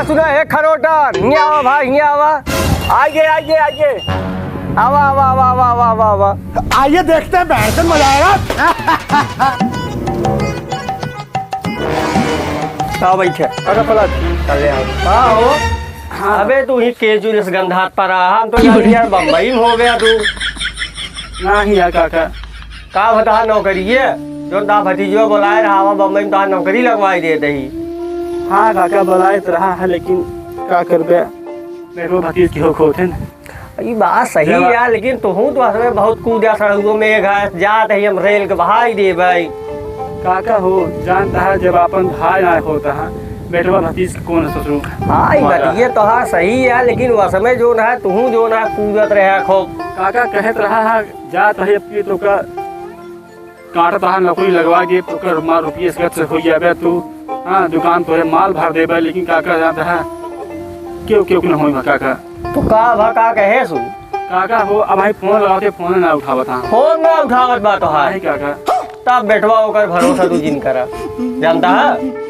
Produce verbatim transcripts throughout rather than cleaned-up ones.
सुना, हे खरोटा, हियाँ आवा भाई, हियाँ आवा। आइए, आइए, आइए। आवा, आवा, आवा। आइए, देखते हैं, बैठ कर मजा आएगा। आओ, बैठे। अरे, पलट। चले आओ। हाँ, हो। हाँ। अबे, तू ही केजू रसगंधात पर आ, हम तो यार, यार, बम्बई में हो गया तू। नाही यार, काका। का बता नौकरी है? जो ता भतीजो बोलाए रहा, वहाँ बम्बई में तोहार नौकरी लगवाई देत ही। हाँ काका, बोलाए तो रहा है, लेकिन का करबे, बेटो भतीज के होख होत है ना। ई बात सही जब है, लेकिन तुहूँ तो असमे बहुत कूदा सड़हुओ में घास जात ही, हम रेल के बहाई देबे। काका हो, जानता है, जब अपन भाई ना होता है, बेटवा भतीज के कौन ससुर हाँ, ई मारा। बतिये तोहार सही है, लेकिन वह समय जो ना है, तुहूँ जो ना कूदत रहे खूब। काका कहत रहा है, जात है अब की तो का काटत रहा, नौकरी लगवा के, ओकर मार रुपये से गत से हो जाबे तू। हाँ, दुकान तोरे माल भर देबे, लेकिन काका जानत है, केहू, केहू के न होई बा काका। तू का भा का कहे सु? काका हो, अब भाई फोन लगावते, फोन ना उठावत हा। फोन ना उठावत बा तोहार। नहीं काका। तब बेटवा ओकर भरोसा तू जिन करा। जानता है?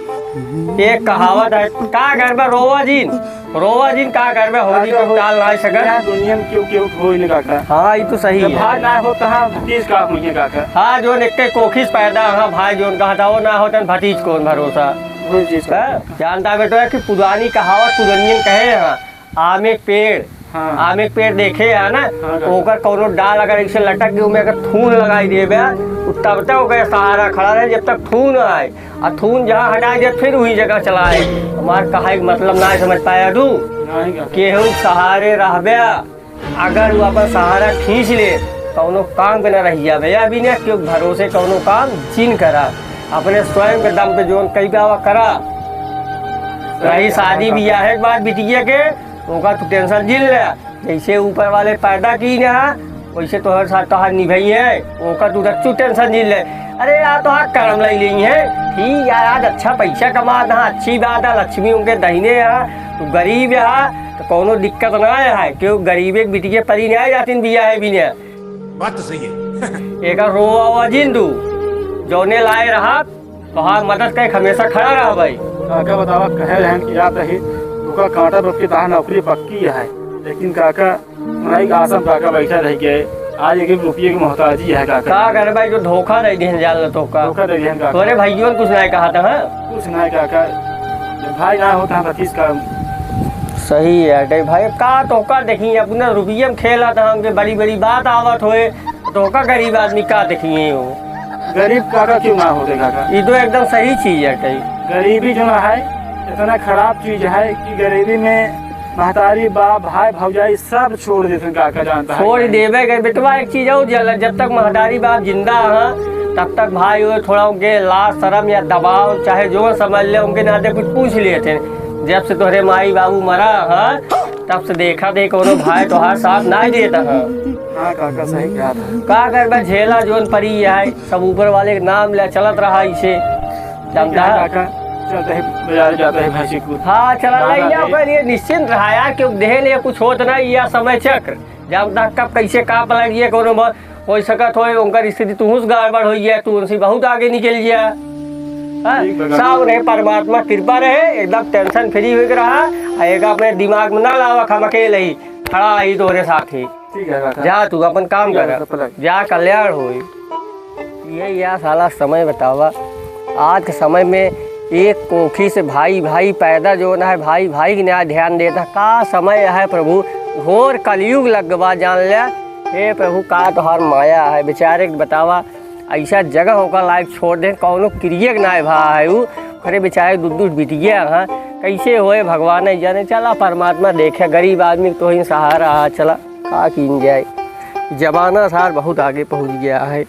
एक कहावत है, का घर में रोवा जिन? रोवा जिन का करबे, होली काका, के टाल ना सके। यहाँ दुनिया में केहू, केहू होई न काका। हाँ, ई तो सही जब है। भाई ना हो, तहाँ भतीज का होई है काका। हाँ, जोन एक्के कोखी से पैदा, हाँ, भाई जोन कहता वो ना होतन, भतीज कौन भरोसा। वही चीज का। हाँ, जानता बेटो है कि पुरानी कहावत पुरनियन कहे हैं, आमे के पेड़, हाँ। आमे के पेड़ देखे है ना, हाँ, काका। ओकर कौनो डाल अगर ऐसे लटक के ओमे अगर थून लगाई देबे, उ तब तक ओकर सहारा खड़ा रहे जब तक थून आए। आ थून जहाँ हटाए दे, फिर वही जगह चलाए। हमार कहे के मतलब ना समझ पाया तू। नहीं का। केहू सहारे रहबे, अगर वो अपन सहारा खींच ले, कौनो काम के ना रह जाबे। या बिना केहू भरोसे कौनो काम जिन करा, अपने स्वयं के दम पे जोन कई बाबा करा। रही शादी बियाह के बाद बिटिया के, ओका तू टेंशन जिन ले। जैसे ऊपर वाले पैदा की ना, वैसे तोहर साथ तोहार निभाई है, ओकर तू रच्चू टेंशन नहीं ले। अरे यार, तोहार करम लाई लेई है, ठीक है यार, अच्छा पैसा कमात है, अच्छी बात है, लक्ष्मी उनके दहिने है, तू गरीब है, तो कौनो दिक्कत ना है, क्यों गरीबे के बिटिया परी ना जातिन बिया है बिना। बात तो सही है। एकर रोवा हुआ जिन तू, जौने लाए रहा, तोहार मदद करे हमेशा खड़ा रह भाई। काका बतावा, कहे रहन कि जात रही, तुका कांटा रोक के तहार नौकरी पक्की है। लेकिन काका, उन्हीं के आसम काका बैठा रह गए। आज एक एक रुपये की मोहताजी है काका। का करे भाई, जो धोखा दे दिहन जान लो तोहका। धोखा दे दिहन काका। तोरे भाइयों ने कुछ नहीं कहा था, हाँ? कुछ नहीं काका, भाई ना होता हम पच्चीस का। सही है, अटे भाई, का तोहका देखी, अपना रुपये में खेला था, हमके बड़ी बड़ी बात आवत होए, तोहका गरीब आदमी का देखिए हो? गरीब काका क्यों ना होते काका? ये तो एकदम सही चीज है कही। गरीबी जो ना है, इतना खराब चीज है कि गरीबी में महतारी, बाप, भाई, भौजाई सब छोड़ देते हैं काका, जानता है? छोड़ देवे के बेटवा, एक चीज और जल, जब तक महतारी बाप जिंदा हैं, तब तक भाई वो थोड़ा उनके लाज शर्म या दबाव, चाहे जो समझ ले, उनके नाते कुछ पूछ लेते हैं। जब से तोहरे माई बाबू मरा है, तब से देखा दे कोनो भाई तोहार साथ ना देता है। हाँ काका, सही कहा था। का करबे, झेला जोन परी है, सब ऊपर वाले के नाम ले चलत रहा इसे, जानता है? काका, चलते ही बाजार जाते ही भैंसी को हाँ, चला दाना नहीं, दे। पर ये निश्चिंत रहा यार, क्यों देह ले कुछ होत ना, यह समय चक्र, जानता कब कैसे का पलट ये कोनो ब-, हो सकत होए, उनकर स्थिति तुहूँ से गड़बड़ होई है, तू उनसे बहुत आगे निकल गया। हाँ? ठीक बा, सब रहे, परमात्मा कृपा रहे, एकदम टेंशन फ्री होके रहा, आ एक अपने दिमाग में ना लावा, हम अकेले ही खड़ा ही तोरे साथ ही। ठीक है काका। जा तू अपन काम ठीक है कर, काका, पलट। जा कल्याण होई। ये या साला समय बतावा, आज के समय में एक कोखी से भाई भाई पैदा जो ना है, भाई भाई के ना ध्यान देता, का समय है प्रभु, घोर कलयुग लग बा जान ले। हे प्रभु, का तोहार माया है, बेचारे के बतावा, ऐसा जगह ओकर लायक छोड़ दे, कौनो क्रियक ना भा है उ, अरे बेचारे दू दू बिटिया हैं, कैसे होए भगवान ही जाने। चला परमात्मा देखे, गरीब आदमी के तो ही सहारा है, चला का कीन जाए, जमाना सार बहुत आगे पहुँच गया है।